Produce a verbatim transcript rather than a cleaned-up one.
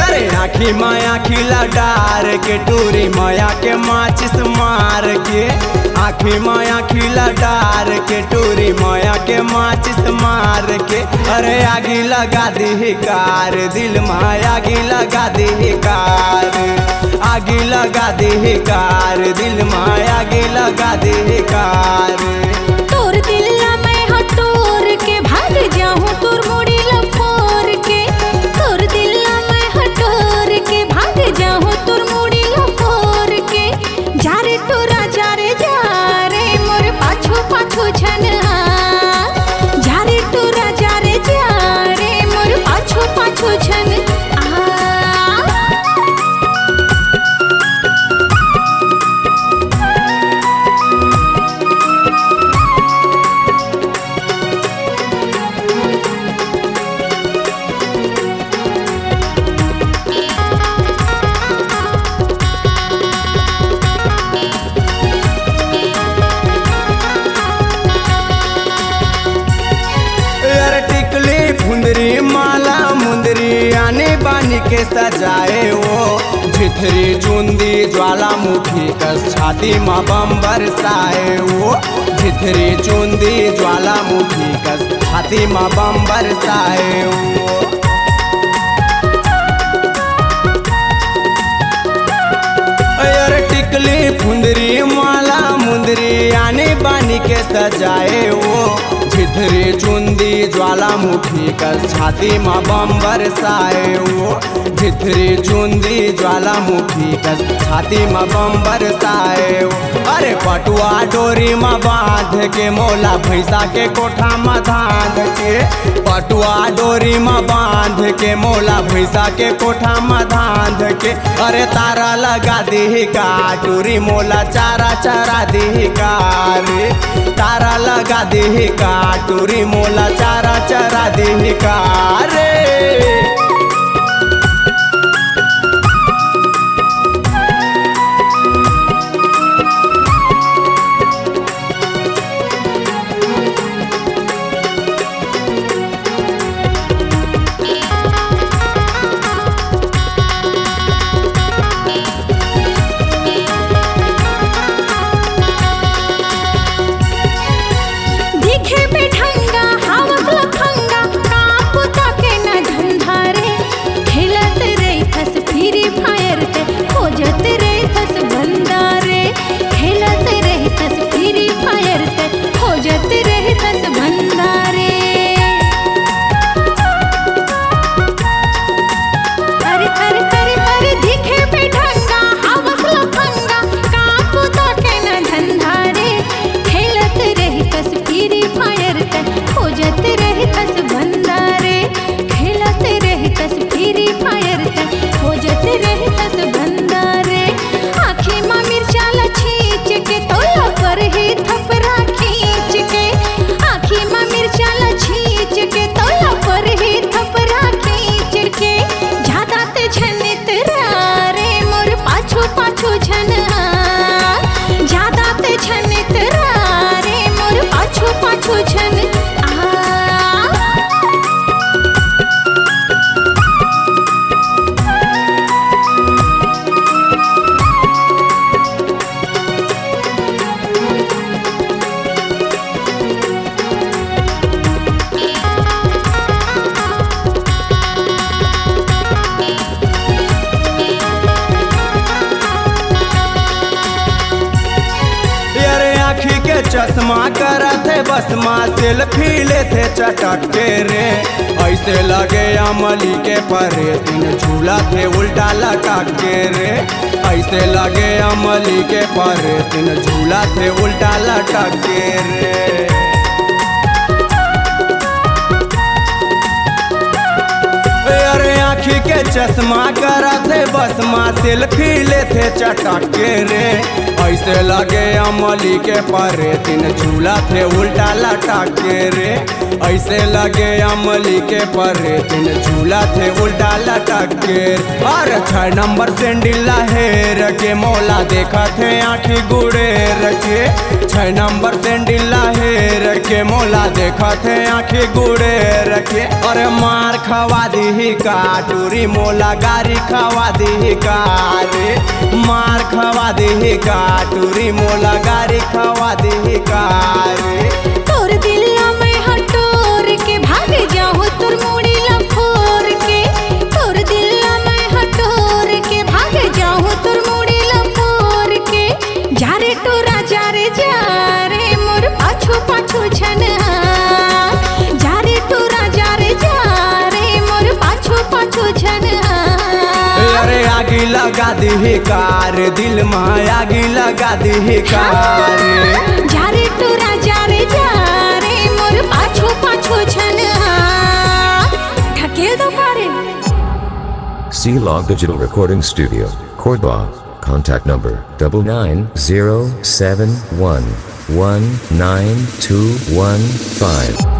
अरे आँखी मा आँखी ला डार के, टूरी मया के माचिस मार के, आँखी मा आँखी ला डार के, टूरी मया के माचिस मार के। अरे आगी लगा दी कार, दिल मा आगी लगा दी कार, आगी लगा दी कार, दिल मा आगी लगा दी कार। तोर दिल ला मैं हटोर के भाग जाहूँ, तोर मुड़ी ला फोर के। तोर दिल ला मैं हटोर के भाग जाहूँ, तोर मुड़ी ला फोर के। जा रे टूरा जा रे जा रे, मोर पाछू पाछू झन आ। जा रे टूरा जा रे जा रे, मोर पाछू पाछू झन आ। यार टिकली फुंदरी माला मुंदरी आनी बानी के सजाए वो, झिथरी चुंदी ज्वालामुखी कस छाती मा बम बरसाए वो, झिथरी चुंदी ज्वालामुखी कस छाती मा बम बरसाए वो। यार टिकली फुंदरी माला मुंदरी आनी बानी के सजाए वो, झिथरी चुंदी ज्वालामुखी कस छाती मा बम बरसाए वो, झिथरी चुंदी ज्वालामुखी कस छाती मा बम बरसाए वो। अरे पटुआ डोरी मा बांध के मोला भैंसा के कोठा मा धांध के, पटुआ डोरी मा बांध के मोला भैंसा के कोठा मा धांध के। अरे तारा लगा दी का टूरी मोला चारा चरा दी का रे, तारा लगा दी का टूरी मोला चारा चरा दी का रे। दिखे बेढंगा, हवस लफंगा, काम बुता के न धंधा रे। खेलत रहिथस Free Fire ते, खोजत रहिथस बंदा रे। खेलत रहिथस Free Fire ते, खोजत रहिथस बंदा रे। अरे, अरे, अरे, अरे, दिखे बेढंगा, हवस लफंगा, काम बुता के न धंधा रे। खेलत रहिथस Free Fire ते, खोजत रहिथस बंदा रे। खेलत रहिथस Free Fire ते, खोजत रहिथस बंदा रे। आँखी मा मिर्चा ला छींच के, तोला परही थपरा खींच के। आँखी मा मिर्चा ला छींच के, तोला परही थपरा खींच के। जादा ते झन इतरा रे, मोर पाछू पाछू झन आ। जादा ते झन इतरा रे, मोर पाछू पाछू झन आ। यार आँखी के चश्मा करत हे बस मा, selfie लेथे चटक के रे। ऐसे लगे अमली के परे, तीन झूला थे उल्टा लटक के रे। ऐसे लगे अमली के परे, तीन झूला थे उल्टा लटक के रे। अरे आँखी के चश्मा करत हे बस मा, selfie लेथे चटक के रे। ऐसे लगे अमली के परे, तीन झूला थे उल्टा लटक के रे। ऐसे लगे अमली के परे, तीन झूला थे उल्टा लटक के। अरे छह नंबर सैंडल ला हेर के मोला देखत हे आँखी गुड़ेर के। छह नंबर सैंडल ला हेर के मोला देखत हे आँखी गुड़ेर के। अरे मार खवा दिही का टूरी मोला गारी खवा दिही का रे। मार खवा दिही का टूरी मोला गारी खवा दिही का रे। तोर दिल ला मैं हटोर के भाग जाहूँ तोर मुड़ी ला फोर के। तोर दिल ला मैं हटोर के भाग जाहूँ तोर मुड़ी ला फोर के। जा रे टूरा जा रे जा रे मोर पाछू पाछू छन। जा रे टूरा जा रे जा रे मोर पाछू पाछू छन। अरे आगी लगा दिही का रे दिल मा आगी लगा दिही का रे। जा रे टूरा जा रे जा रे मोर पाछू पाछू छन। ढकेल दो का रे। C Log Digital Recording Studio, Cordoba. Contact number double nine zero seven one one nine two one five.